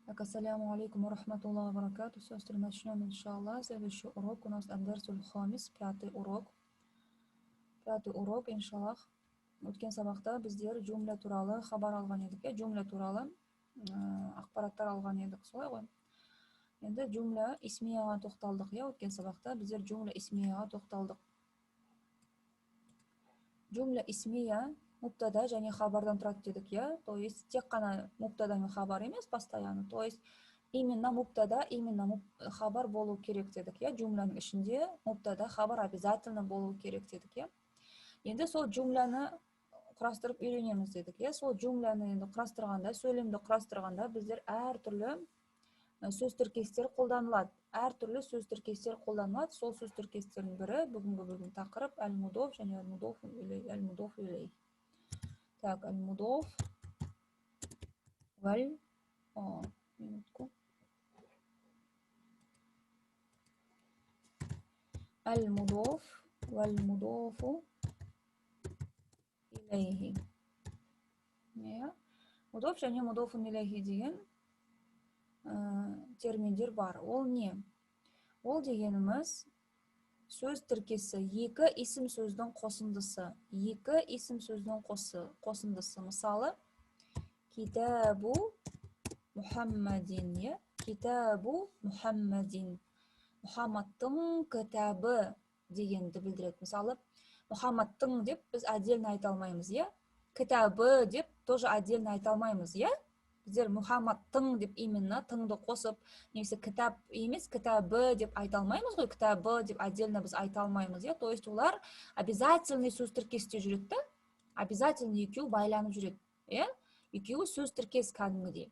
Так, ассаляму алейкум ва рахматуллахи ва баракату. Сестры, начнем, иншаллах. Следующий урок у нас Ад-Дарсуль Хамис, пятый урок. Пятый урок, иншаллах. Өткен сабақта біздер джумля туралы хабар алған едік, иә, джумля туралы ақпараттар алған едік, солай ғой. Енді джумля исмияға тоқталдық, иә, өткен сабақта біздер джумля исмияға тоқталдық. Джумля исмия мубтада және хабардан тұрады дедік, иә, то есть тек қана мубтада мен хабар емес постоянно, то есть именно мубтада, именно хабар болу керек дедік, иә, джумляның ішінде мубтада, хабар обязательно болу керек дедік, иә. Енді сол джумляны құрастырып үйренеміз дедік, иә. Сол джумляны енді құрастырғанда, сөйлемді құрастырғанда біздер әртүрлі сөз тіркестер қолданылады, әртүрлі сөз тіркестер қолданылады. Сол сөз тіркестерінің бірі бүгінгі біздің тақырып әл-мудоф және әл-мудоф илей. Так, аль-мудоф валь, минутку. Аль-мудоф валь-мудофу илейхи. Иә. Мудоф және мудофун илейхи деген терминдер бар. Ол не? Ол дегеніміз сөз тіркесі, екі исім сөздің қосындысы. Екі исім сөздің қосындысы. Мысалы, китабу Мухаммадин, иә? Китабу Мухаммадин. Мұхаммадтың кітабы дегенді білдіреді. Мысалы, Мұхаммадтың деп біз отдельно айта алмаймыз, иә? Кітабы деп тоже отдельно айта алмаймыз, иә? Біздер Мұхаммадтың деп именно тыңды қосып, немесе кітап емес, кітабы деп айта алмаймыз ғой, кітабы деп отдельно біз айта алмаймыз, иә? То есть олар обязательный сөз тіркесте жүреді да, обязательно екеуі байланып жүреді, иә? Екеуі сөз тіркес кәдімгідей.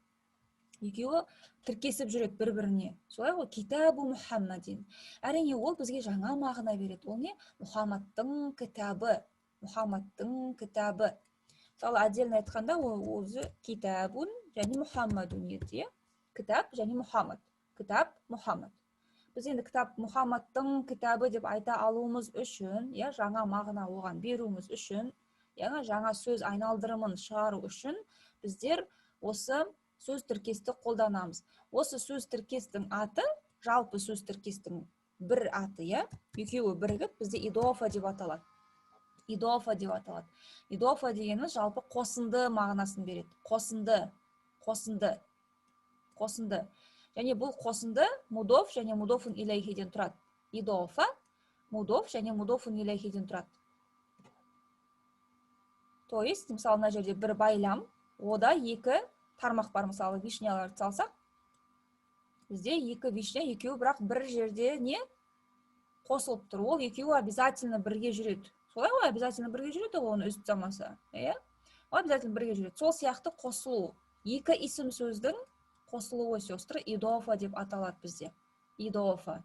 Екеуі тіркесіп жүреді бір-біріне. Солай ғой, китабу Мухаммадин. Әрине, ол бізге жаңа мағына береді. Ол не? Мұхаммадтың кітабы. Мұхаммадтың кітабы. Мысалы, отдельно айтқанда, ол өзі китабун және Мухаммадун еді, иә? Кітап және Мұхаммад. Кітап Мұхаммад. Біз енді кітап Мұхаммадтың кітабы деп айта алуымыз үшін, иә, жаңа мағына оған беруіміз үшін, яғни жаңа сөз айналдырымын шығару үшін біздер осы сөз тіркесті қолданамыз. Осы сөз тіркестің аты, жалпы сөз тіркестің бір аты, иә, екеуі бірігіп бізде идофа деп аталады. Идофа деп аталады. Идофа дегеніміз жалпы қосынды мағынасын береді. Қосынды, қосынды, қосынды. Және бұл қосынды мудоф және мудофун илейхиден тұрады. Идофа, мудоф және мудофун илейхиден тұрады. То есть, мысалы, мына жерде бір байлам, ода екі тармақ бар. Мысалы, вишняларды салсақ, бізде екі вишня, екеуі бірақ бір жерде не қосылып тұр. Ол екеуі обязательно бірге жүреді. Солай ғой, обязательно бірге жүреді ғой, оны үзіп тастамаса, иә? Ол обязательно бірге жүреді. Сол сияқты қосылу, екі исім сөздің қосылуы, сестры, идофа деп аталады бізде. Идофа.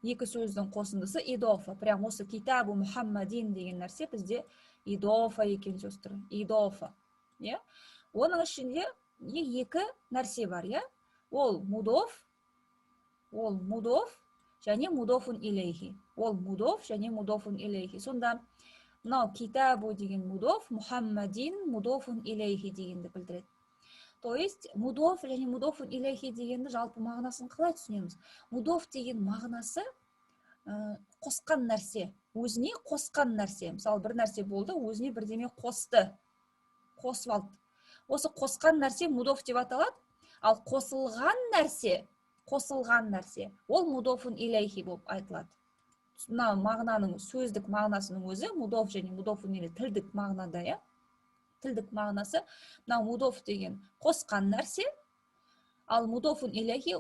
Екі сөздің қосындысы идофа. Прям осы китабу Мухаммадин деген нәрсе бізде идофа екен, сестры. Идофа. Иә? Оның ішінде екі нәрсе бар, иә? Ол мудоф, ол мудоф және мудофун илейхи. Ол мудоф және мудофун илейхи. Сонда мынау китабу деген мудоф, Мухаммадин мудофун илейхи дегенді білдіреді. То есть мудоф және мудофун илейхи дегенді жалпы мағынасын қалай түсінеміз? Мудоф деген мағынасы қосқан нәрсе, өзіне қосқан нәрсе. Мысалы, бір нәрсе болды, өзіне бірдеме қосты, қосып алды. Осы қосқан нәрсе мудоф деп аталады. Ал қосылған нәрсе, қосылған нәрсе, ол мудофун илейхи болып айтылады. Мына мағынаның сөздік мағынасының өзі мудоф және мудофун илейхи тілдік мағынада, иә? Тілдік мағынасы мынау мудоф деген қосқан нәрсе, ал мудофун илейхи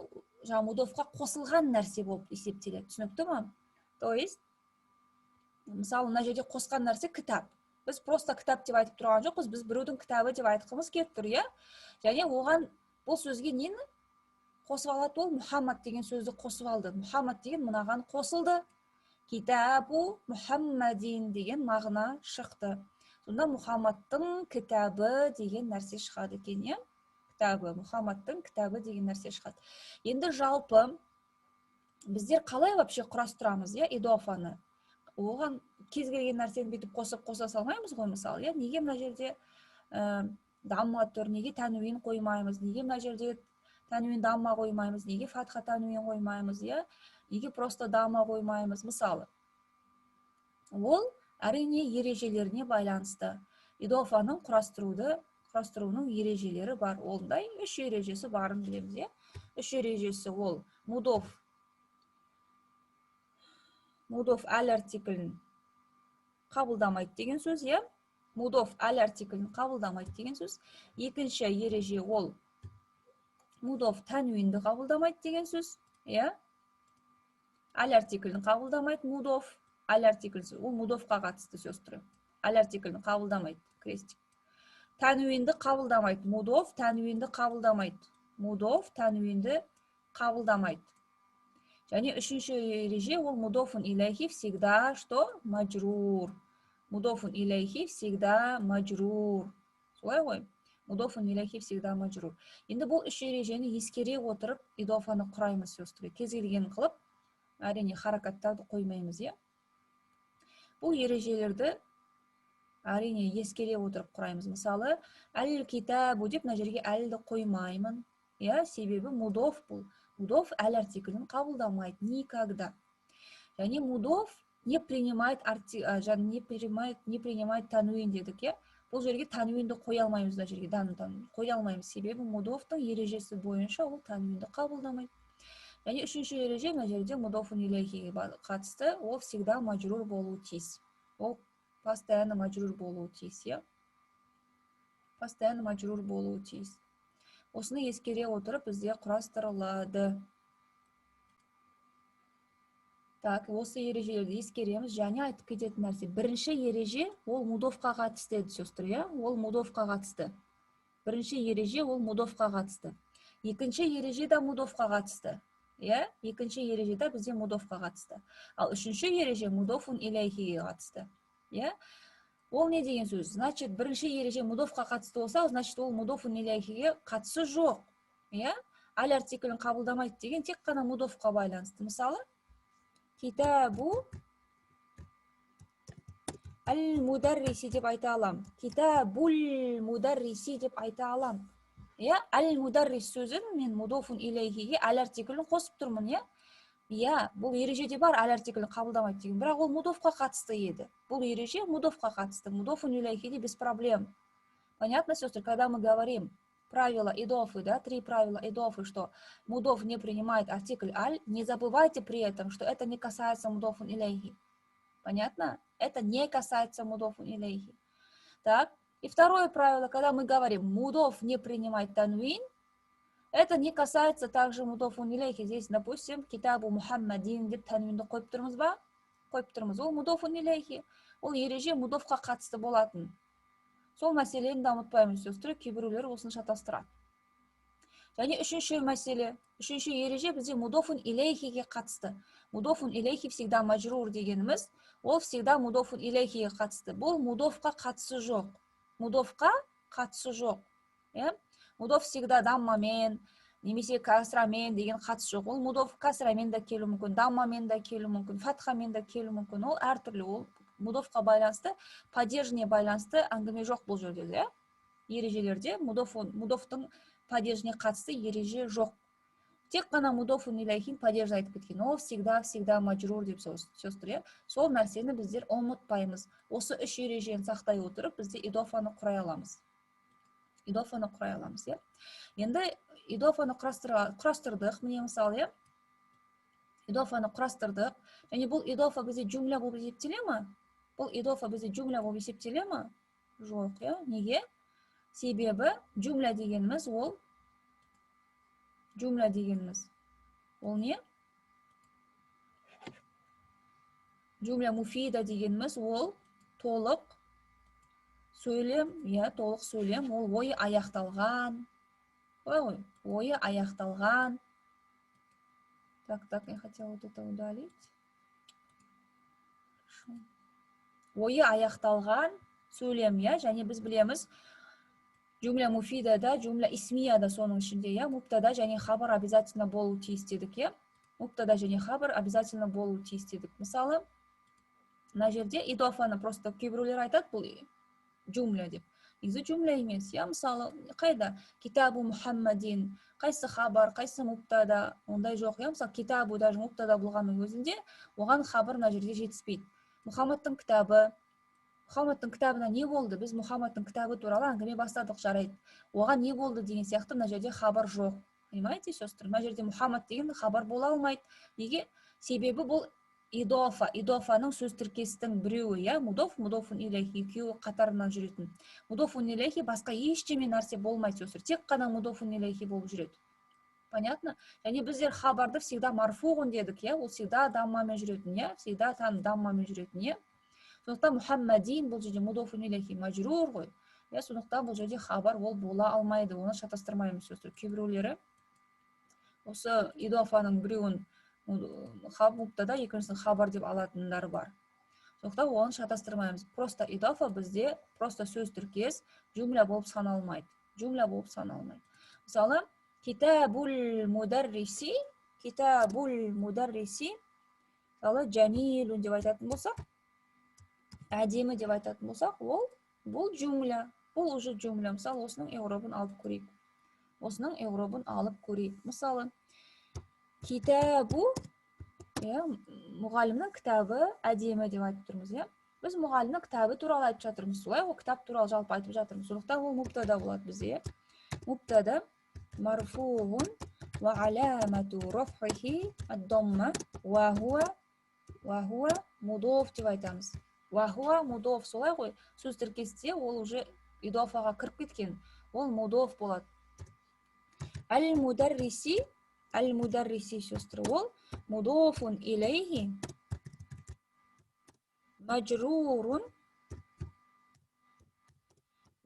жаңа мудофқа қосылған нәрсе болып есептеледі. Түсінікті ма? То есть, мысалы, мына жерде қосқан нәрсе кітап. Біз просто кітап деп айтып тұрған жоқпыз, біз біреудің кітабы деп айтқымыз келіп тұр, иә? Және оған бұл сөзге нені қосып алады ол? Мұхаммад деген сөзді қосып алды. Мұхаммад деген мынаған қосылды. Китабу Мухаммадин деген мағына шықты. Сонда Мұхаммадтың кітабы деген нәрсе шығады екен, иә? Кітабы, Мұхаммадтың кітабы деген нәрсе шығады. Енді жалпы біздер қалай вообще құрастырамыз, иә, идофаны? Оған кез келген нәрсені бүйтіп қосып қоса салмаймыз ғой, мысалы, иә? Неге мына жерде Дамма тұр, неге тәнуин қоймаймыз, неге мына жерде тәнуин дамма қоймаймыз, неге фатха тәнуин қоймаймыз, иә, неге просто дамма қоймаймыз, мысалы. Ол әрине ережелеріне байланысты. Идофаның құрастыруының ережелері бар. Ондай үш ережесі барын білеміз, иә. Үш ережесі ол мудоф әл артиклін қабылдамайды деген сөз, иә. Мудоф әл артиклін қабылдамайды деген сөз. Екінші ереже ол мудоф тәнуинді қабылдамайды деген сөз, иә. Әл артиклін қабылдамайды мудоф, әл артикль, ол мудофқа қатысты сөз түрі. Әл артиклін қабылдамайды, крестик. Тәнуинді қабылдамайды, мудоф тәнуинді қабылдамайды. Мудоф тәнуинді қабылдамайды. Және үшінші ереже ол мудофун илайхи всегда что? Мажрур. Мудофун илайхи всегда мажрур. Солай ғой? Мудофун илайхи всегда мажрур. Енді бұл үш ережені ескере отырып идофаны құраймыз, сестры. Кез келген қылып, әрине харакаттарды қоймаймыз, иә. Бұл ережелерді әрине ескере отырып құраймыз. Мысалы, әл китабу деп мына жерге әлді қоймаймын, иә, себебі мудоф бұл. Мудоф әл артиклін қабылдамайды никогда. Және мудоф не принимает не принимает тануин дедік, иә. Бұл жерге тануинді қоя алмаймыз, мына жерге дан қоя алмаймыз, себебі мудофтың ережесі бойынша ол тануинді қабылдамайды. Және үшінші ереже мына жерде мудофун илейхиге қатысты, ол всегда мажрур болуы тиіс. Ол постоянно мажрур болуы тиіс, иә. Постоянно мажрур болуы тиіс. Осыны ескере отырып бізде құрастырылады. Так, осы ережелерді ескереміз. Және айтып кететін нәрсе, бірінші ереже ол мудофқа қатысты еді, сестры, иә? Ол мудофқа қатысты. Бірінші ереже ол мудофқа қатысты. Екінші ереже де мудофқа қатысты. Иә? Екінші ереже де бізде мудофқа қатысты. Ал үшінші ереже мудофун илейхиге қатысты. Иә? Ол не деген сөз? Значит, бірінші ереже мудофқа қатысты болса, значит, ол мудофун илейхиге қатысы жоқ. Иә? Әл артиклін қабылдамайды деген тек қана мудофқа байланысты. Мысалы, китабу әл-мударриси деп айта алам. Китабул мударриси деп айта алам. Иә? Әл-мударрис сөзін мен мудофун илейхиге әл артиклін қосып тұрмын, иә? Иә, бұл ережеде бар, әл артиклін қабылдамайды деген, бірақ ол мудофқа қатысты еді. Бұл ереже мудофқа қатысты. Мудофун илейхиде без проблем. Понятно, сестры, когда мы говорим правила идофы, да, три правила идофы, что мудоф не принимает артикль аль, не забывайте при этом, что это не касается мудофун илейхи. Понятно? Это не касается мудофун илейхи. Так, и второе правило, когда мы говорим мудоф не принимает танвин, это не касается также мудофун илейхи. Здесь, допустим, китабу Мухаммадин деп танвинді қойып тұрмыз ба? Қойып тұрмыз. Ол мудофун илейхи. Ол ереже мудофқа қатысты болатын. Сол мәселені де ұмытпаймыз, сестры, кейбіреулер осыны шатастырады. Және үшінші мәселе, үшінші ереже бізде мудофун илейхиге қатысты. Мудофун илейхи всегда мажрур дегеніміз, ол всегда мудофун илейхиге қатысты. Бұл мудофқа қатысы жоқ. Мудофқа қатысы жоқ. Иә? Мудоф всегда даммамен, немесе касрамен деген қатысы жоқ. Ол мудоф касрамен де келуі мүмкін, даммамен де келуі мүмкін, фатхамен де келуі мүмкін. Ол әртүрлі, ол мудофқа байланысты, падежіне байланысты әңгіме жоқ бұл жерде, иә? Ережелерде мудофтың падежіне қатысты ереже жоқ. Тек қана мудофун илейхин падеж айтып кеткен. Ол всегда, всегда мажрур деп, сестры, иә? Сол нәрсені біздер ұмытпаймыз. Осы үш ережені сақтай отырып, бізде идофаны құрай аламыз. Идофаны құрай аламыз, иә? Енді идофаны құрастырдық, міне мысалы, иә? Идофаны құрастырдық. Және бұл идофа бізде джумля болып есептеле ме? Бұл идофа бізде джумля болып есептеле ме? Жоқ, иә? Неге? Себебі джумля дегеніміз ол джумля дегеніміз ол не? Джумля муфида дегеніміз ол толық сөйлем, иә, толық сөйлем, ол ойы аяқталған. Ой, ойы аяқталған. Так, так, я хотела вот это удалить. Хорошо. Ойы аяқталған сөйлем, иә, және біз білеміз, джумля муфидада, джумля исмияда соның ішінде, иә, муптада және хабар обязательно болуы тиіс дедік, иә. Муптада және хабар обязательно болуы тиіс дедік. Мысалы, мына жерде идофаны просто кейбіреулер айтады бұл джумля деп. Негізі джумля емес, иә. Мысалы, қайда китабу Мухаммадин, қайсы хабар, қайсы мубтада, ондай жоқ, иә. Мысалы, китабу даже мубтада болғанның өзінде оған хабар мына жерде жетіспейді. Мұхаммадтың кітабы, Мұхаммадтың кітабына не болды? Біз Мұхаммадтың кітабы туралы әңгіме бастадық, жарайды, оған не болды деген сияқты мына жерде хабар жоқ. Понимаете, сестры? Мына жерде Мұхаммад деген хабар бола алмайды. Неге? Себебі бұл идофа, идофаның сөз тіркестің біреуі, иә. Мудоф, мудофун илейхи екеуі қатарынан жүретін. Мудофун илейхи басқа ештеме нәрсе болмайды, сестры, тек қана мудофун илейхи болып жүреді. Понятно? Және біздер хабарды всегда марфуғун дедік, иә, ол всегда даммамен жүретін, иә, всегда даммамен жүретін, иә. Сондықтан Мұхаммадин бұл жерде мудофун илейхи мажрур ғой, иә. Сондықтан бұл жерде хабар ол бола алмайды. Оны шатастырмаймыз, сестры. Кейбіреулері осы идофаның біреуін мубтада, екіншісін хабар деп алатындар бар. Сондықтан оны шатастырмаймыз. Просто идофа бізде просто сөз тіркес, джумля болып саналмайды, джумля болып саналмайды. Мысалы, китабул мударриси, китабул мударриси, мысалы, жәмилун деп айтатын болсақ, әдемі деп айтатын болсақ, ол бұл джумля, бұл уже джумля. Мысалы, осының иғробын алып көрейік, осының иғробын алып көрейік. Мысалы, китабу, иә, мұғалімнің кітабы әдемі деп айтып тұрмыз, иә. Біз мұғалімнің кітабы туралы айтып жатырмыз, солай ғой? Кітап туралы жалпы айтып жатырмыз. Сондықтан ол мубтада болады бізде, иә. Мубтада марфуғун уа аламату рафғихи ад-дамма уа хуа мудоф деп айтамыз. Уа хуа мудоф, солай ғой? Сөз тіркесте ол уже идофаға кіріп кеткен, ол мудоф болады. Әл мударриси, әл мударриси, сестры, ол мудофун илейхи мажрурун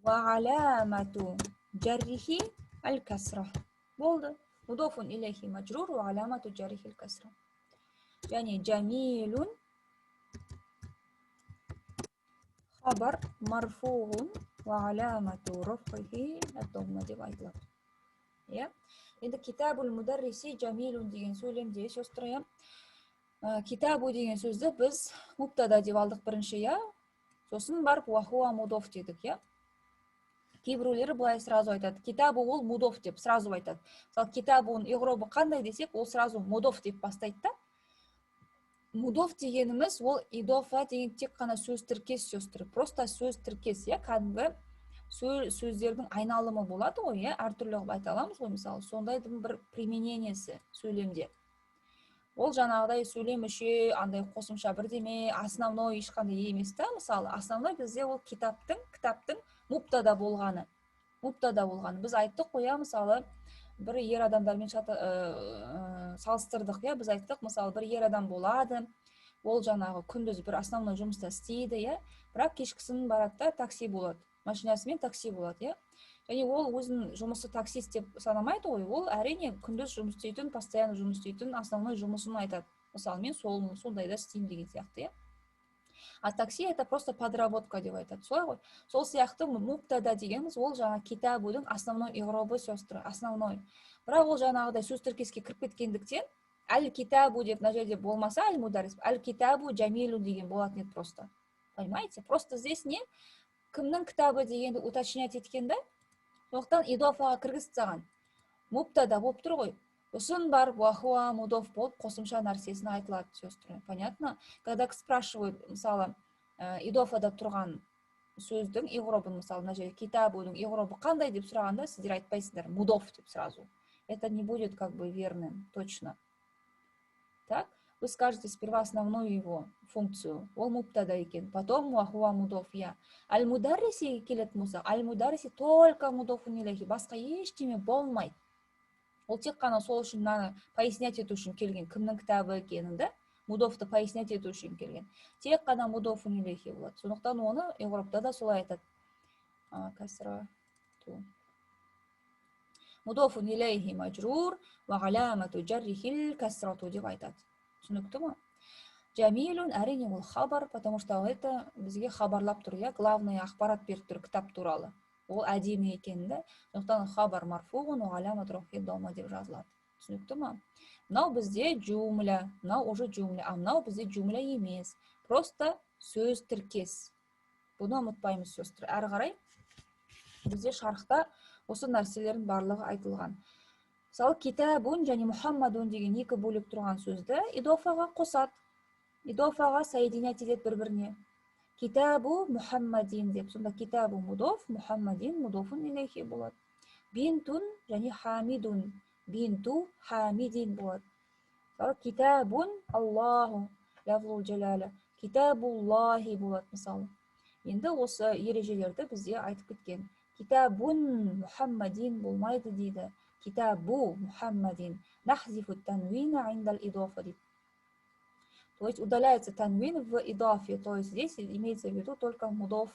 уа аламату жаррихи әл касра болды. Мудофун илейхи мажрур уа аламату жаррихи әл касра. Және жамилун хабар марфуғун уа аламату рафғихи ад-дамма деп айтылады, иә. Енді китабул мударриси жамилун деген сөйлемде, сестры, иә, китабу деген сөзді біз мубтада деп алдық бірінші, иә. Сосын барып уахуа мудоф дедік, иә. Кейбіреулері былай сразу айтады: китабу ол мудоф деп сразу айтады. Мысалы, китабуның иғробы қандай десек, ол сразу мудоф деп бастайды да. Мудоф дегеніміз ол идофа деген тек қана сөз тіркес, сестры, просто сөз тіркес, иә. Кәдімгі сөздердің айналымы болады ғой, иә, әртүрлі қылып айта аламыз ғой. Мысалы, сондайдың бір применениесі сөйлемде. Ол жаңағыдай сөйлем мүше андай қосымша бірдеме, основной ешқандай емес та. Мысалы, основной бізде ол кітаптың мубтада болғаны, мубтада болғаны. Біз айттық қой, иә. Мысалы, бір ер адамдармен салыстырдық, иә. Біз айттық, мысалы, бір ер адам болады, ол жаңағы күндіз бір основной жұмыста істейді, иә, бірақ кешкісін барады да, такси болады, машинасымен такси болады, иә. Және ол өзінің жұмысы таксист деп санамайды ғой. Ол, әрине, күндіз жұмыс істейтін, постоянно жұмыс істейтін основной жұмысын айтады. Мысалы, мен сол сондайда істеймін деген сияқты, иә. А такси — это просто подработка деп айтады, солай ғой? Сол сияқты мубтада дегеніміз ол жаңа китабудың основной иғробы, сестры, основной. Бірақ ол жаңағыдай сөз тіркеске кіріп кеткендіктен, әл китабу деп мына жерде болмаса, әл мударрис, әл китабу жамилу деген болатын еді просто. Понимаете? Просто здесь не кімнің кітабы дегенді уточнять еткен да. Сондықтан идофаға кіргізіп тастаған, мубтада болып тұр ғой. Сосын барып уахуа мудоф болып қосымша нәрсесін айтылады, сестры. Понятно? Когда спрашивают, мысалы, идофада тұрған сөздің иғробын, мысалы, мына жерде китабудың иғробы қандай деп сұрағанда, сіздер айтпайсыздар мудоф деп сразу. Это не будет как бы верным точно. Так вы скажете сперва основную его функцию, ол мубтада екен, потом уахуа мудоф, иә. Әл мударрисиге келетін болсақ, әл мударриси только мудофун илейхи, басқа ештеме болмайды. Ол тек қана сол үшін, мынаны пояснять ету үшін келген, кімнің кітабы екенін да, мудофты пояснять ету үшін келген. Тек қана мудофун илейхи болады. Сондықтан оны иғробта да солай айтады: касра ту мудофун илейхи мажрур уа аламату жаррихил касрату деп айтады. Түсінікті ма? Жамилун, әрине, ол хабар, потому что это бізге хабарлап тұр, иә, главный ақпарат беріп тұр кітап туралы, ол әдемі екенін да. Сондықтан хабар марфуғун дома деп жазылады. Түсінікті ма? Мынау бізде джумля, мынау уже джумля, а мынау бізде джумля емес, просто сөз тіркес. Бұны ұмытпаймыз, сестры. Әрі қарай. Бізде шархта осы нәрселердің барлығы айтылған. Мысалы, китабун және Мухаммадун деген екі бөлек тұрған сөзді идофаға қосады. Идофаға соединять етеді бір-біріне. Китабу Мухаммадин деп. Сонда китабу мудоф, Мухаммадин мудофун илейхи болады. Бинтун және Хамидун, бинту Хамидин болады. Мысалы, китабун Аллаху, лафзул жалала, китабуллахи болады мысалы. Енді осы ережелерді бізде айтып кеткен. Китабун Мухаммадин болмайды дейді. Китабу Мухаммадин. Нахзифу танвина индал идофа дейді. То есть удаляется танвин в идафе, то есть здесь имеется в виду только мудов,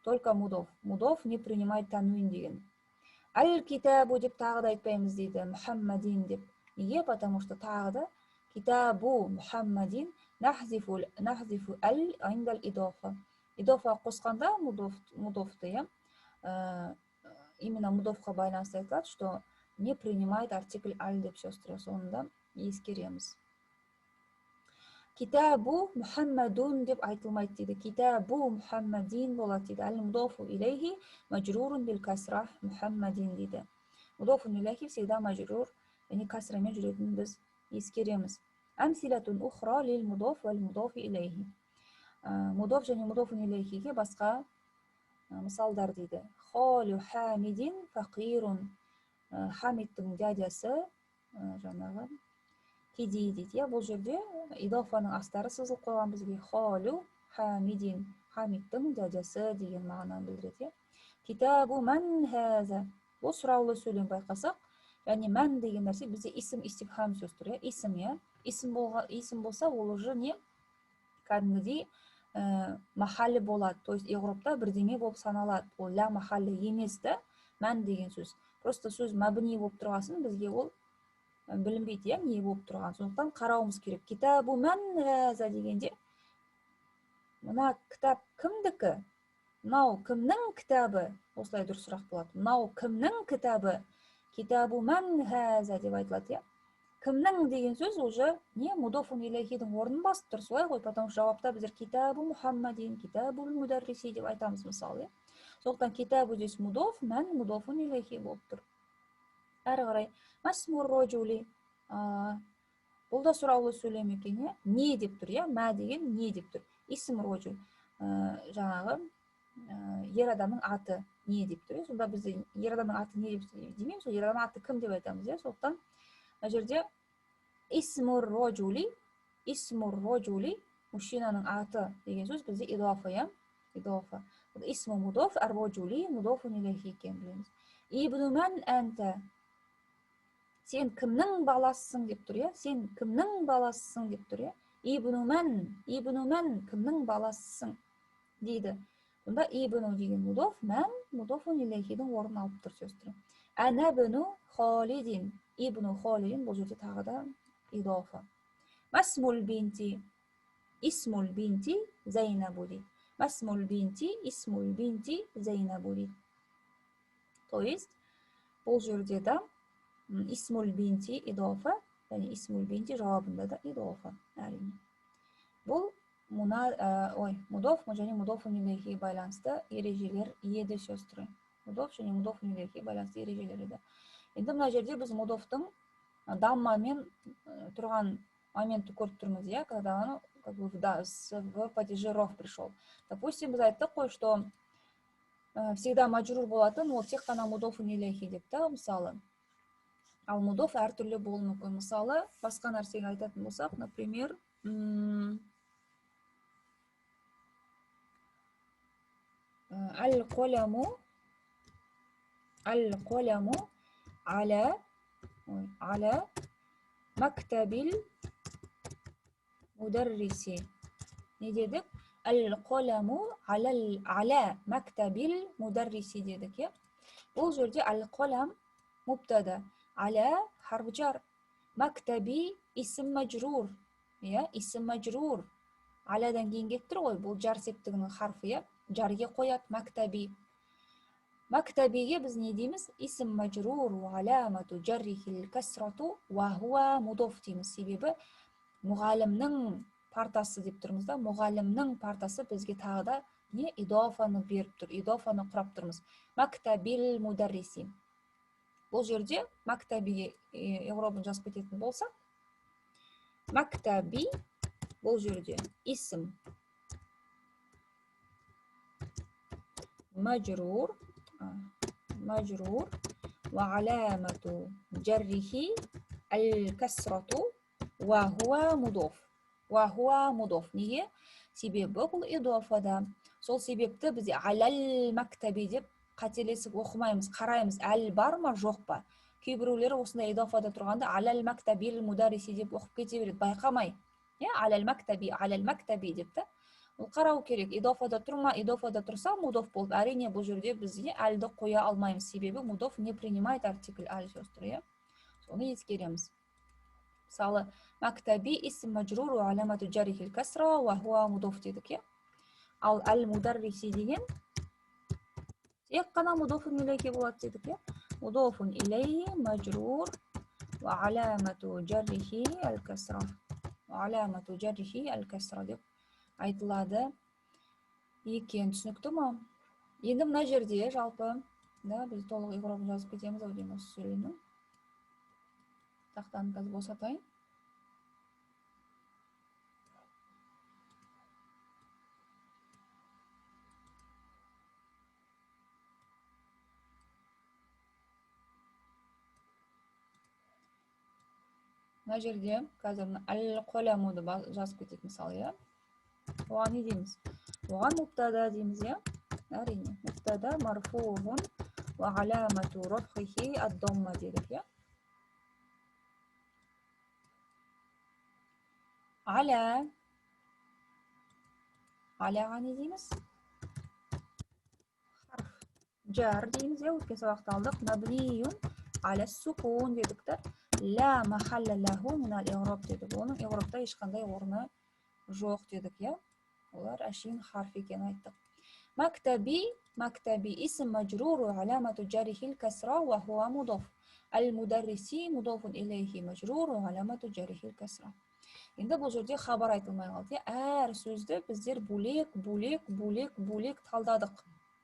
только мудов. Мудов не принимает танвин деген. Аль-китабу деп тағы да айтпаймыз дейді, Мухаммадин деп. Неге? Потому что тағы да китабу Мухаммадин нахзифу аль индал идафа. Идафа қосқанда мудовты, иә, именно мудовқа байланысты айтылады, что не принимает артикль аль деп, сестры, соны да ескереміз. Китабу Мухаммадун деп айтылмайды дейді. Китабу Мухаммадин болады дейді. Аль-мудофу илейхи мажрурун бил касра Мухаммадин дейді. Мудофу илейхи всегда мажрур, яғни касрамен жүретінін біз ескереміз. Амсилатун ухра лил мудоф вал мудофи илейхи. Мудоф және мудофу илейхиге басқа мысалдар дейді. Халю Хамидин фақирун. Хамидтің дядясы жаңағы кедей дейді. Бұл жерде идафаның астары сызылып қойған бізге. Халю Хамидин, Хамидтің дядясы деген мағынаны білдіреді. Китабу ман хаза. Бұл сұраулы сөйлем байқасақ, яғни мән деген нәрсе бізде исім истифхам сөз тұр, иә, исім, иә. Исім болса, ол уже не кәдімгідей махалли болады, то есть иғробта бірдеме болып саналады. Ол ля махалли емес та мән деген сөз. Просто сөз мәбни болып тұрғасын бізге ол білінбейді, иә, не болып тұрған. Сондықтан қарауымыз керек. Китабу мән хаза дегенде мына кітап кімдікі? Мынау кімнің кітабы? Осылай дұрыс сұрақ болады. Мынау кімнің кітабы? Китабу мән хаза деп айтылады, иә. Кімнің деген сөз уже не мудофун илейхидің орнын басып тұр, солай ғой, потому что жауапта біздер китабу Мухаммадин, китабу мударриси деп айтамыз мысалы, иә. Сондықтан китабу здесь мудоф, мән мудофун илейхи болып тұр. Әрі қарай масмур рожули, бұл да сұраулы сөйлем екен, иә. Не деп тұр, иә, мә деген не деп тұр. Исм рожул, жаңағы ер адамның аты не деп тұр. Сонда біз ер адамның аты не деп демейміз, ер адамның аты кім деп айтамыз, иә. Сондықтан мына жерде исмур рожули, исмур рожули, мужчинаның аты деген сөз бізде идафа, иә, идафа. Исму мудоф, ар рожули мудофун илейхи екенін білеміз. Ибну ман анта, сен кімнің баласысың деп тұр, иә. Сен кімнің баласысың деп тұр, иә. Ибну ман, ибну ман, кімнің баласысың дейді. Бұнда ибну деген мудоф, мән мудофун илейхидің орнын алып тұр, сестры. Ана бну Халидин, ибну Халидин бұл жерде тағы да идафа. Масмул бинти, исмул бинти Зайнабу дейді. Масмул бинти, исмул бинти Зайнабу дейді. То есть бұл жерде да исмул бинти идафа, яғни исмул бинти жауабында да идафа, әрине. Бұл мудоф және мудофун илейхи байланысты ережелер еді, сестры. Мудоф және мудофун илейхи байланысты ережелер еді. Енді мына жерде біз мудофтың даммамен тұрған моментті көріп тұрмыз, иә, когда он как бы в падеже ров пришел. Допустим, біз айттық қой, что всегда мажрур болатын ол тек қана мудофун илейхи деп та, мысалы. Ал мудоф әртүрлі болуы мүмкін. Мысалы, басқа нәрсеге айтатын болсақ, например, аль-қаламу, аль-қаламу аля, аля мактабил мударриси. Не дедік? Аль-қаламу аля мактабил мударриси дедік, иә? Бұл жерде аль-қалам мубтада, аля харф жар, мактаби исм мажрур, иә, исм мажрур. Алядан кейін келіп тұр ғой, бұл жар септігінің харфы, иә? Жарге қояды мактаби. Мактабиге біз не дейміз? Исм мажрур ва аламату жаррихил касрату ва хуа мудоф дейміз. Себебі мұғалімнің партасы деп тұрмыз да, мұғалімнің партасы бізге тағы да Не идофаны беріп тұр, идофаны құрап тұрмыз. Мактабил мударриси. Бұл жерде мактабиге иғробын жазып кететін болсақ, мактаби бұл жерде исм мажрур, мажрур ва аламату жаррихи аль-касрату ва хуа мудоф. Ва хуа мудоф. Неге? Себебі бұл идофада. Сол себепті бізде алал мактаби деп қателесіп оқымаймыз, қараймыз, әл бар ма, жоқ па? Кейбіреулері осындай идофада тұрғанда алал мактабил мудариси деп оқып кете береді, байқамай. Иә, алал мактаби, алал мактаби деп та. Ол қарау керек, идофада тұр ма, идофада тұрса мудоф болып, әрине бұл жерде бізге әлді қоя алмаймыз, себебі мудоф не принимает артикль әл сөз тұр, иә. Соны ескереміз. Мысалы, мактаби исм мажрур ва аламату жарихил касра ва хуа мудоф дедік, иә. Ал әл мударриси деген тек қана мудофун илейхи болады дедік, иә. Мудофун илейхи мажрур ва аламату жаррихи әл касра. Ва аламату жаррихи әл касра деп айтылады екен. Түсінікті ма? Енді мына жерде жалпы, да, біз толық иғробын жазып кетеміз ау деймін осы сөйлемнің. Тақтаны қазір босатайын. Мына жерде қазір әл-қоламуды жазып кетеді мысалы, иә. Оған не дейміз? Оған мубтада дейміз, иә. Әрине, мубтада марфуғун ва аламату рафхихи ад-дамма дедік, иә. Аля. Аляға не дейміз? Харф жар дейміз, иә, өткен сабақта алдық. Мабниюн аля сукун дедік та. Ла махалла лаху мин ал-иғраб дедік. Оның иғрабта ешқандай орны жоқ дедік, иә. Олар әшейін харф екенін айттық. Мактаби, мактаби исм мажрур ва аламату жарихил касра ва хуа мудоф. Аль-мударриси мудофун илейхи мажрур ва аламату жарихил касра. Енді бұл жерде хабар айтылмай қалды. Әр сөзді біздер бөлек, бөлек, бөлек, бөлек талдадық.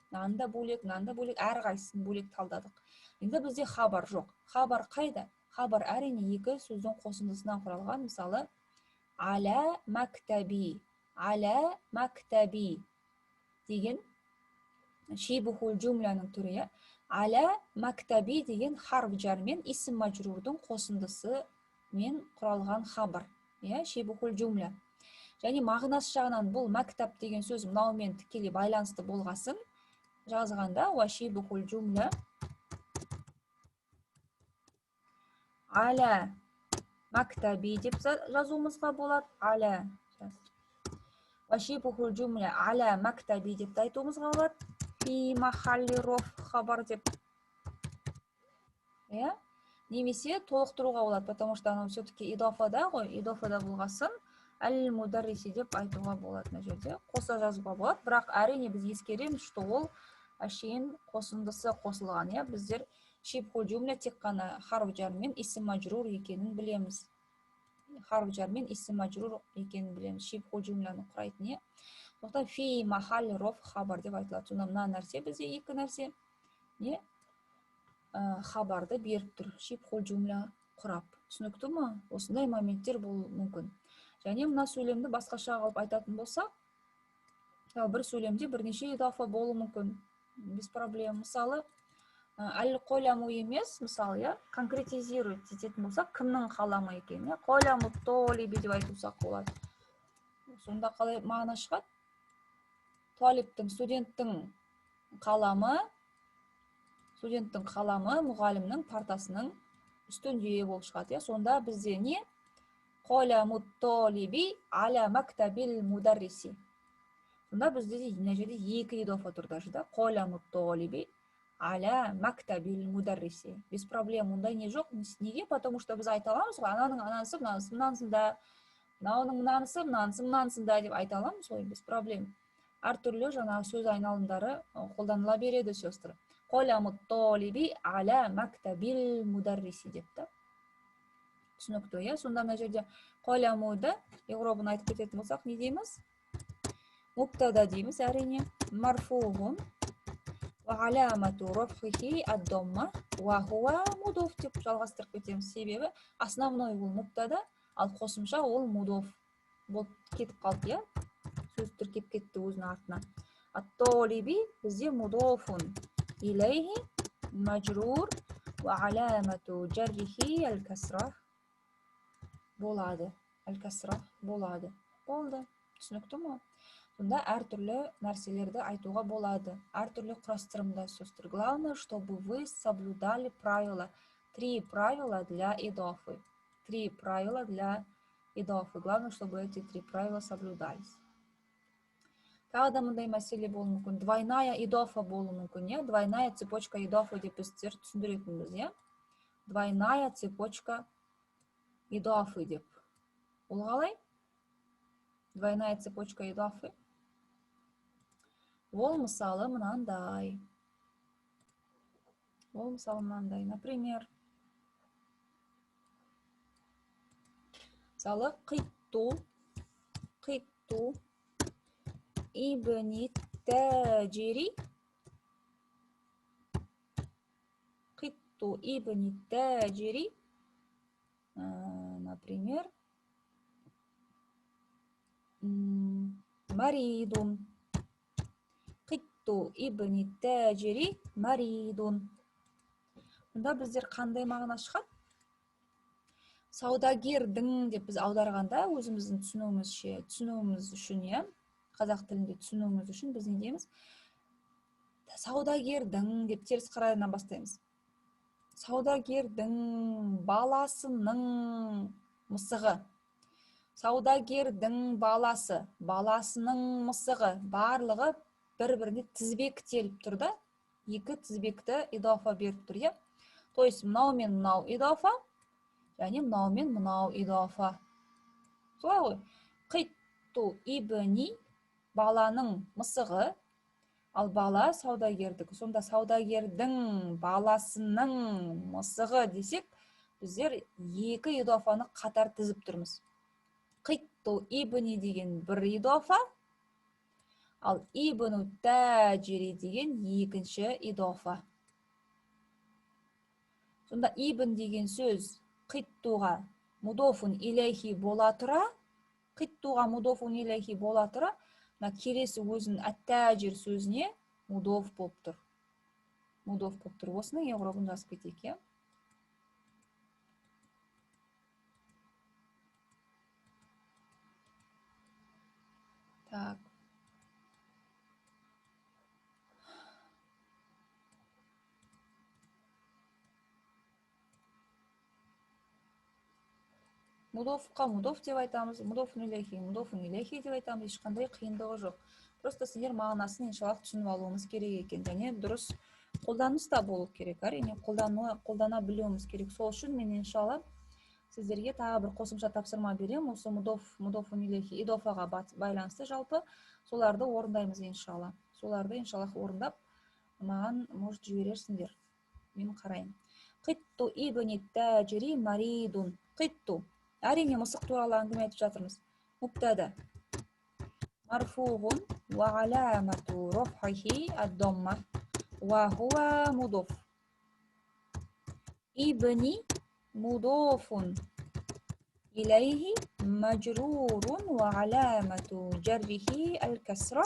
Мынаны да бөлек, мынаны да бөлек, әрқайсысын бөлек талдадық. Енді бізде хабар жоқ. Хабар қайда? Хабар әрине екі сөздің қосындысынан құралған. Мысалы, аля мактаби, аля мактаби деген шибухул жумланың түрі, иә. Аля мактаби деген харф жар мен исм мажрурдың қосындысы мен құралған хабар, иә, шибухул жумла. Және мағынасы жағынан бұл мактаб деген сөз мынаумен тікелей байланысты болғасын жазғанда уа шибухул жумла аля мактаби деп жазуымызға болады. Аля уа шибухул жумла аля мактаби деп те айтуымызға болады. Фи махалли роф хабар деп, иә, немесе толықтыруға болады, потому что анау все-таки идофада ғой, идофада болғасын әл-мударриси деп айтуға болады, мына жерде қоса жазуға болады. Бірақ әрине біз ескереміз, что ол әшейін қосындысы қосылған, иә. Біздер шибхул жумля тек қана харф жар мен исм мажрур екенін білеміз. Харф жар мен исм мажрур екенін білеміз. Шибхул жумляны құрайтын, иә. Сондықтан фи махалли роф хабар деп айтылады. Сонда мына нәрсе бізде екі нәрсе не хабарды беріп тұр. Шибхул жумля құрап. Түсінікті ма? Осындай моменттер болуы мүмкін. Және мына сөйлемді басқаша қылып айтатын болсақ, бір сөйлемде бірнеше идафа болуы мүмкін. Без проблем. Мысалы, әл-қоламу емес, мысалы, иә, конкретизировать ететін болсақ, кімнің қаламы екенін, иә, қоламу толиби деп айтсақ болады. Сонда қалай мағына шығады? Талиптің, студенттің қаламы, студенттің қаламы мұғалімнің партасының үстінде болып шығады, иә. Сонда бізде не? Қоламу толиби аля мактабил мударриси. Сонда бізде мына жерде екі идофа тұр даже, да? Қоламу толиби аля мактабил мударриси. Без проблем, ондай не жоқ. Неге? Потому что біз айта аламыз ғой, ананың анасы мынанысы мынансында, мынауының мынанысы мынанысы мынансында деп айта аламыз ғой, без проблем. Әртүрлі жаңағы сөз айналымдары қолданыла береді, сестры. Қоламу толиби аля мактабил мударриси деп та. Түсінікті, иә? Сонда мына жерде қоламуды иғробын айтып кететін болсақ, не дейміз? Мубтада дейміз, әрине. Марфуғун. Уа аламату рафхихи ад-дамма уа хуа мудоф деп жалғастырып кетеміз. Себебі основной ол мубтада, ал қосымша ол мудоф болып кетіп қалды, иә? Сөз тіркеп кетті өзінің артына. Ат-толиби бізде мудофун илейхи мажрур уа аламату жаррихи аль-касра болады. Аль-касра болады. Болды. Түсінікті ме? Сонда әртүрлі нәрселерді айтуға болады. Әртүрлі құрастырымда сөздер. Главное, чтобы вы соблюдали правила. Три правила для идофы. Три правила для идофы. Главное, чтобы эти три правила соблюдались. Тағы да мындай мәселе болуы мүмкін. Двойная идофа болуы мүмкін, иә? Двойная цепочка идофы деп біздер түсіндіретінбіз, иә? Двойная цепочка идофы деп. Ол қалай? Двойная цепочка идофы. Ол мысалы мынандай. Ол мысалы мынандай. Например, мысалы, қитту, қитту ибни тәжири, қитту ибни тәжири, например, маридун. Қитту ибни тәжири маридун. Мұнда біздер қандай мағына шығады? Саудагердің деп біз аударғанда өзіміздің түсінуімізше, түсінуіміз үшін, иә, қазақ тілінде түсінуіміз үшін біз не дейміз? Саудагердің деп теріс қарайынан бастаймыз. Саудагердің баласының мысығы. Саудагердің баласы, баласының мысығы, барлығы бір-біріне тізбектеліп тұр да, екі тізбекті идофа беріп тұр, иә? То есть мынау мен мынау идофа, және мынау мен мынау идофа. Солай ғой. Қитту ибни баланың мысығы, ал бала саудагердікі. Сонда саудагердің баласының мысығы десек, біздер екі идофаны қатар тізіп тұрмыз. Қитту ибни деген бір идофа, ал ибну тәжири деген екінші идофа. Сонда ибн деген сөз қиттуға мудофун илейхи бола тұра, қиттуға мудофун илейхи бола тұра, мына келесі өзінің әт-тәжир сөзіне мудоф болып тұр. Мудоф болып тұр. Осының иғробын жазып кетейік, иә? Так. Мудофқа мудоф деп айтамыз, мудофун илейхи, мудофун илейхи деп айтамыз, ешқандай қиындығы жоқ. Просто сендер мағынасын иншаллах түсініп алуымыз керек екен, және дұрыс қолданыс та болу керек, әрине қолдана білуіміз керек. Сол үшін мен иншалла сіздерге тағы бір қосымша тапсырма беремін, осы мудоф, мудофун илейхи, идофаға байланысты жалпы соларды орындаймыз иншалла. Соларды иншаллах орындап, маған может жіберерсіңдер. Мен қарайын. Қитту ибни тәжири маридун. Қитту. Әрине, мысық туралы әңгіме айтып жатырмыз. Мубтада. Марфуғун уа аламату рафхихи ад-дамма уа хуа мудоф. Ибни мудофун илейхи мажрурун уа аламату жаррихи аль-касра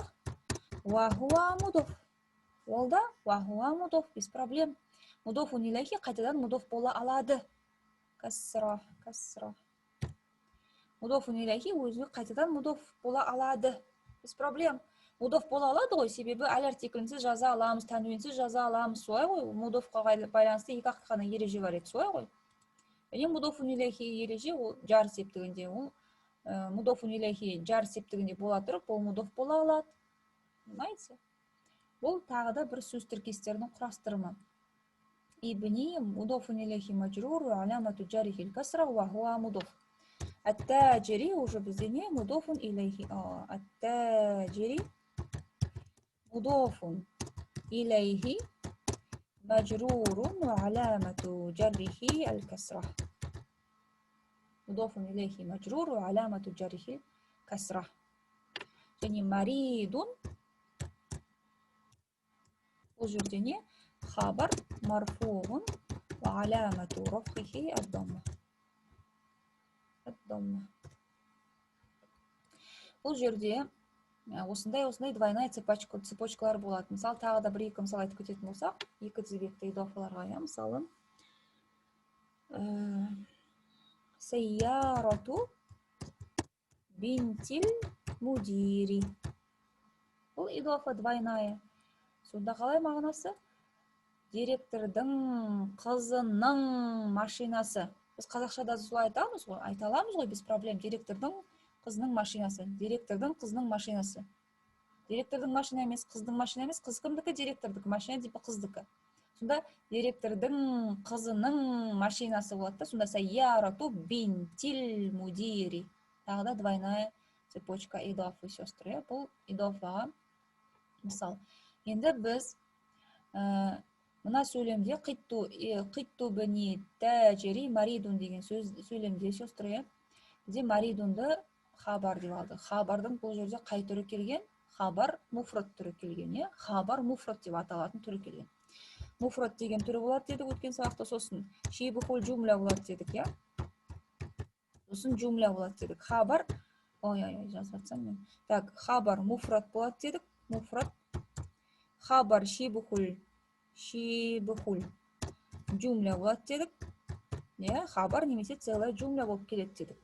уа хуа мудоф. Ол да уа хуа мудоф, без проблем. Мудофун илейхи қайтадан мудоф бола алады. Касра, касра. Мудофун илейхи өзі қайтадан мудоф бола алады. Без проблем. Мудоф бола алады ғой, себебі әл артиклінсіз жаза аламыз, тәнуинсіз жаза аламыз, солай ғой. Мудофқа байланысты екі ақ қана ереже бар еді, солай ғой. Және мудофун илейхи ереже ол жар септігінде, ол мудофун илейхи жар септігінде бола тұрып, ол мудоф бола алады. Понимаете? Бұл тағы да бір сөз тіркестерінің құрастырымы. Ибни мудофун илейхи мажрур ва аламату жарихи аль-касра ва хуа мудоф. Ат-таджири уже бізде не? Мудофун илейхи. Ат-таджири мудофун илейхи мажрурун ва аламату жаррихи аль-касра. Мудофун илейхи мажрур ва аламату жаррихи касра. Және маридун бұл жерде не? Хабар марфуғун ва аламату рафғихи ад-дамма. Ад-дамма. Бұл жерде осындай двойная цепочкалар болады. Мысалы, тағы да бір-екі мысал айтып кететін болсақ, екі тізбекті идофаларға, иә, мысалы, сайярату бинтил мудири. Бұл идофа двойная. Сонда қалай мағынасы? Директордың қызының машинасы. Біз қазақшада солай айтамыз ғой, айта аламыз ғой, без проблем. Директордың қызының машинасы, директордың қызының машинасы. Директордың машина емес, қыздың машина емес, қыз кімдікі? Директордікі, машина типа қыздікі. Сонда директордың қызының машинасы болады да, сонда сайярату бинтил мудири. Тағы да двойная цепочка идофы, сестры. Бұл идофаға мысал. Енді біз мына сөйлемде қитту бни тәжири маридун деген сөз сөйлемде, сестры, бізде маридунды хабар деп алдық. Хабардың бұл жерде қай түрі келген? Хабар муфрат түрі келген, иә? Хабар муфрат деп аталатын түрі келген. Муфрат деген түрі болады дедік өткен сабақта. Сосын шибхул жумля болады дедік, иә? Сосын жумля болады дедік. Хабар, ой, ой, ой, жазып жатсам мен. Так, хабар муфрат болады дедік. Муфрат. Хабар шибхул жумля болады дедік. Иә, хабар немесе целая жумля болып келеді дедік.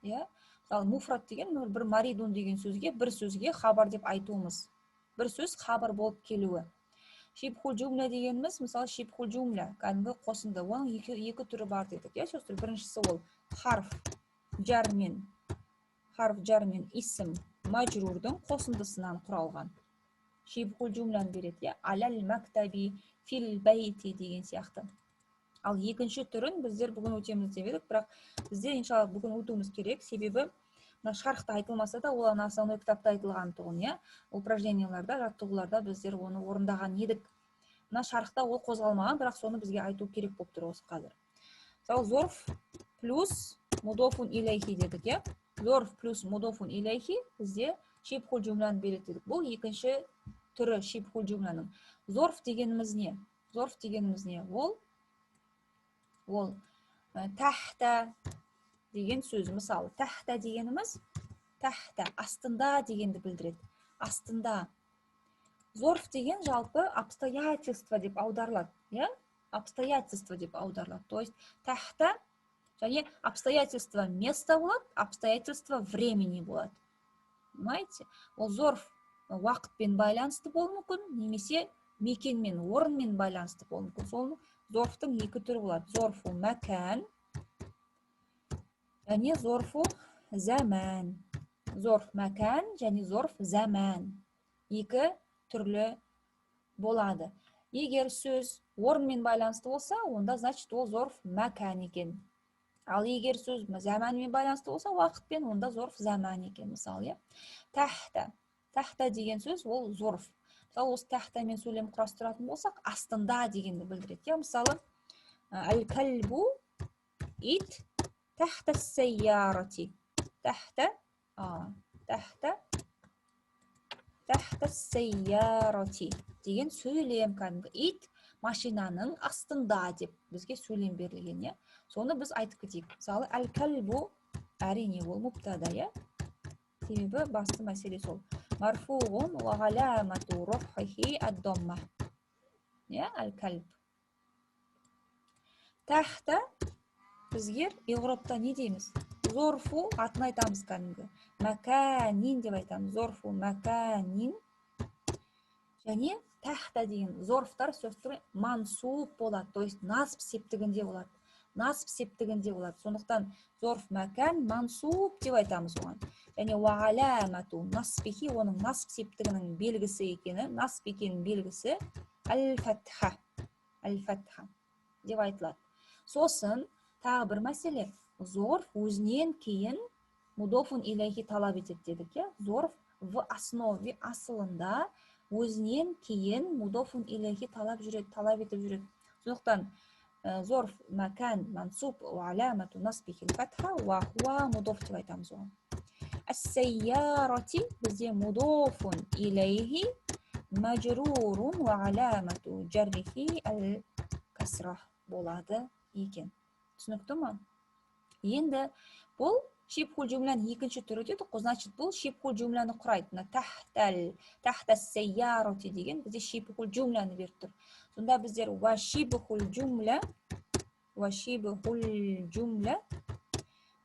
Иә? Мысалы, муфрат деген бір маридун деген сөзге, бір сөзге хабар деп айтуымыз. Бір сөз хабар болып келуі. Шибхул жумля дегеніміз, мысалы, шибхул жумля кәдімгі қосынды. Оның екі түрі бар дедік, иә, сестры. Біріншісі ол харф жармен исм мажрурдың қосындысынан құралған. Шибхул жумляны береді, иә, алал мактаби, фил бәйти деген сияқты. Ал екінші түрін біздер бүгін өтеміз деп едік, бірақ бізде иншалла бүгін өтуіміз керек, себебі мына шархта айтылмаса да, ол ана основной кітапта айтылған тұғын, иә, упражненияларда, жаттығуларда біздер оны орындаған едік. Мына шархта ол қозғалмаған, бірақ соны бізге айту керек болып тұр осы қазір. Мысалы, зорф плюс мудофун илейхи дедік, иә? Зорф плюс мудофун илейхи бізде шибхул жумляны береді дедік. Бұл екінші түрі шибхул жумляның. Зорф дегеніміз не? Зорф дегеніміз не? Ол тәхта деген сөз. Мысалы, тәхта дегеніміз тәхта астында дегенді білдіреді. Астында. Зорф деген жалпы обстоятельства деп аударылады, иә? Обстоятельства деп аударылады. То есть тәхта және обстоятельства места болады, обстоятельства времени болады. Понимаете? Ол зорф уақытпен байланысты болуы мүмкін, немесе мекенмен, орынмен байланысты болуы мүмкін. Сол зорфтың екі түрі болады. Зорфу мәкән және зорфу зәмән. Зорф мәкән және зорф зәмән. Екі түрлі болады. Егер сөз орынмен байланысты болса, онда значит ол зорф мәкән екен. Ал егер сөз зәмәнмен байланысты болса, уақытпен, онда зорф зәмән екен, мысалы, иә. Тәхта. Тәхта деген сөз ол зорф. Мысалы, осы тәхтамен сөйлем құрастыратын болсақ, астында дегенді білдіреді. Иә, мысалы, әл-кәлбу ит тәхта сәйярати. Тәхта, тәхта, тәхта сәйярати деген сөйлем кәдімгі ит машинаның астында деп бізге сөйлем берілген, иә. Соны біз айтып кетейік. Мысалы, әл-кәлбу әрине ол мубтада, иә. Себебі басты мәселе сол. Марфуғун уа ғаламату рафғихи ад-дамма. Иә, әл-кәлб. Тәхта бізге иғробта не дейміз? Зорфу атын айтамыз кәдімгі. Мәкәнин деп айтамыз. Зорфу мәкәнин. Және тәхта деген зорфтар сөзтүрі мансуб болады, то есть насб септігінде болады. Насб септігінде болады. Сондықтан зорф мәкән мансуб деп айтамыз оған. Және уа аламату насбихи, оның насб септігінің белгісі екені, насб екенінің белгісі әл-фатха. Әл-фатха деп айтылады. Сосын тағы бір мәселе, зорф өзінен кейін мудофун илейхи талап етеді дедік, иә? Зорф в основе, асылында өзінен кейін мудофун илейхи талап жүреді, талап етіп жүреді. Сондықтан зорф мәкән мансуб уа аламату насбихи фатха уа хуа мудоф деп айтамыз оған. Әс-сайярати бізде мудофун илейхи, мажрурун ва аламату жаррихи әл-касра болады екен. Түсінікті ма? Енді бұл шибхул жумланың екінші түрі дедік қой, значит, бұл шибхул жумланы құрайды. Мына тахтал, тахта сайярати деген бізде шибхул жумланы беріп тұр. Сонда біздер ва шибхул жумла, ва шибхул жумла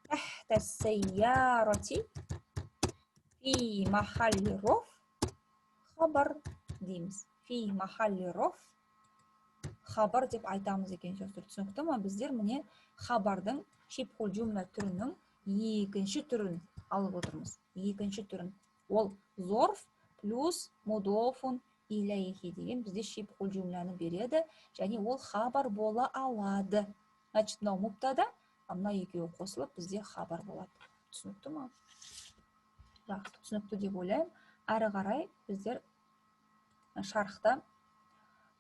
тахта сайярати фи махалли роф хабар дейміз. Фи махалли роф хабар деп айтамыз екен, сөздер. Түсінікті ма? Біздер міне хабардың шибхул жумла түрінің екінші түрін алып отырмыз. Екінші түрін. Ол зорф плюс мудофун илейхи деген бізде шибхул жумланы береді және ол хабар бола алады. Значит, мынау мубтада, а мына екеуі қосылып бізде хабар болады. Түсінікті ма? Жақсы, түсінікті деп ойлаймын. Әрі қарай біздер шархта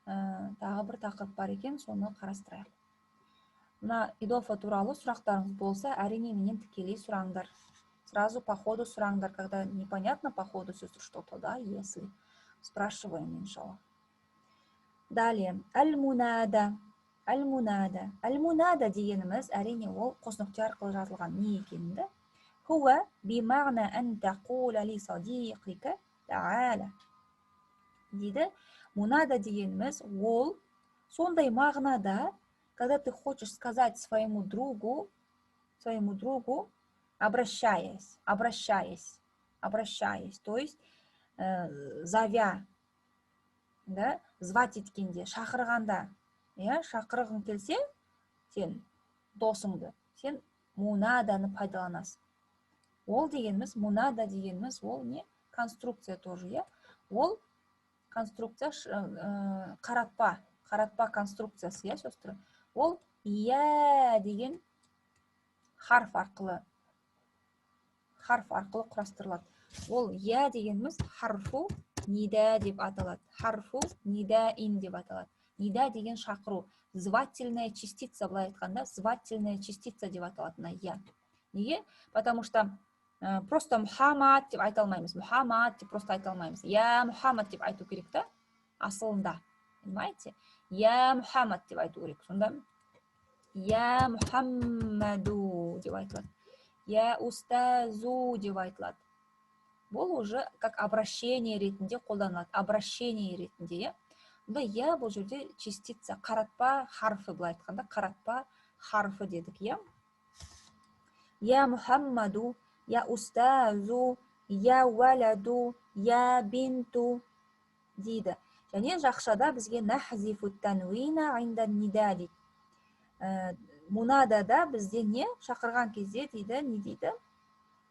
тағы бір тақырып бар екен, соны қарастырайық. Мына идофа туралы сұрақтарыңыз болса, әрине, менен тікелей сұраңдар. Сразу по ходу сұраңдар, когда непонятно по ходу сөз что-то, да, если спрашиваем, иншалла. Далее, әл-мунада, әл-мунада. Әл-мунада дегеніміз, әрине, ол қос нүкте арқылы жазылған не екенін да. Хуа бимағна ән тақула ли садиқика таала дейді. Мунада дегеніміз ол сондай мағынада, когда ты хочешь сказать своему другу, обращаясь, обращаясь, обращаясь, то есть зовя, да, звать еткенде, шақырғанда, иә, шақырғың келсе, сен досыңды, сен мунаданы пайдаланасың. Ол дегеніміз, мунада дегеніміз ол не? Конструкция тоже, иә? Ол конструкция қаратпа, қаратпа конструкциясы, иә, сестры? Ол иә деген харф арқылы құрастырылады. Ол я дегеніміз харфу нида деп аталады. Харфу нидаин деп аталады. Нида деген шақыру, звательная частица, былай айтқанда, звательная частица деп аталады мына я. Неге? Потому что просто Мұхаммад деп айта алмаймыз. Мұхаммад деп просто айта алмаймыз. Я Мұхаммад деп айту керек та асылында, понимаете? Я Мұхаммад деп айту керек. Сонда я Мұхаммаду деп айтылады, я устазу деп айтылады. Бұл уже как обращение ретінде қолданылады, обращение ретінде, иә. Мұнда я бұл жерде частица, қаратпа харфы, былай айтқанда, қаратпа харфы дедік, иә. Я Мұхаммаду, я устазу, я уаладу, я бинту дейді. Және жақшада бізге нахзифу танвина инда нида дейді. Мунадада бізде не шақырған кезде дейді, не дейді?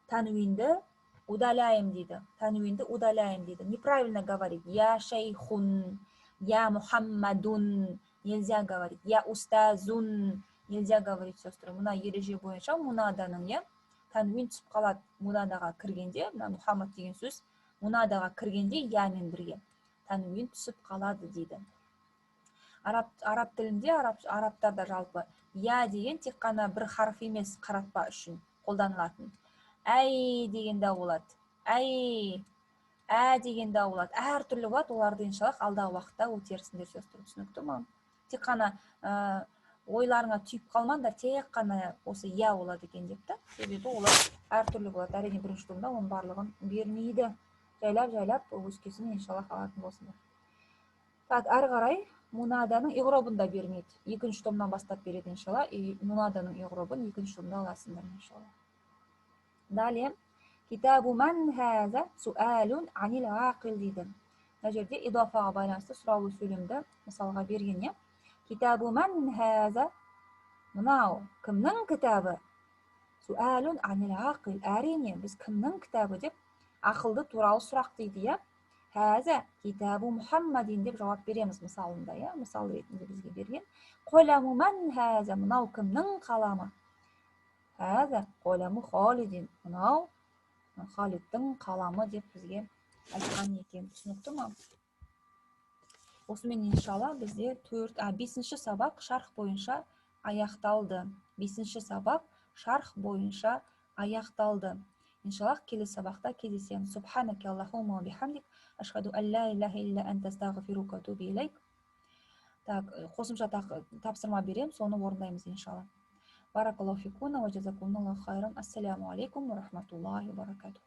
Танвинді удаляем дейді, танвинді удаляем дейді. Неправильно говорить я шейхун, я Мухаммадун нельзя говорить, я устазун нельзя говорить, сестры. Мына ереже бойынша мунаданың, иә, танвин түсіп қалады мунадаға кіргенде. Мына Мұхаммад деген сөз мунадаға кіргенде ямен бірге танвин түсіп қалады дейді. Араб тілінде, арабтарда жалпы я деген тек қана бір харф емес қаратпа үшін қолданылатын. Әй деген де болады, әй, ә деген де болады, әртүрлі болады. Оларды, иншаллах, алдағы уақытта өтерсіңдер, сестры. Түсінікті ма? Тек қана ойларыңа түйіп қалмаңдар тек қана осы я болады екен деп та, себебі олар әртүрлі болады. Әрине, бірінші томда оның барлығын бермейді, жайлап жайлап өскесін, иншаллах, алатын болсыңдар. Так, әрі қарай мунаданың иғробын да бермейді, екінші томнан бастап береді, иншалла. И мунаданың иғробын екінші томда аласыңдар, иншалла. Далее, китабу ман хаза суалун анил ақил дейді. Мына жерде идофаға байланысты сұраулы сөйлемді мысалға берген, иә. Китабу ман хаза, мынау кімнің кітабы? Суалун анил ақил, әрине, біз кімнің кітабы деп ақылды туралы сұрақ дейді, иә. Хаза китабу Мұхаммадин деп жауап береміз мысалында, иә, мысал ретінде бізге берген. Қоламу ман хаза, мынау кімнің қаламы? Хаза қоламу Халидин, мынау Халидтің қаламы деп бізге айтқан екен. Түсінікті ма? Осымен, иншалла, бізде төрт, а, бесінші сабақ шарх бойынша аяқталды. Бесінші сабақ шарх бойынша аяқталды. Иншалла, алдағы уақытта Иншаллах, келесі сабақта кездесеміз. Субханака Аллахумма ва бихамдик, ашхаду ан ла илаха илля анта, астағфирука ва атубу илейк. Так, қосымша тапсырма беремін, соны орындаймыз, иншалла. Баракаллаху фикуна ва джазакумуллаху хайран. Ассаляму алейкум ва рахматуллахи ва баракатух.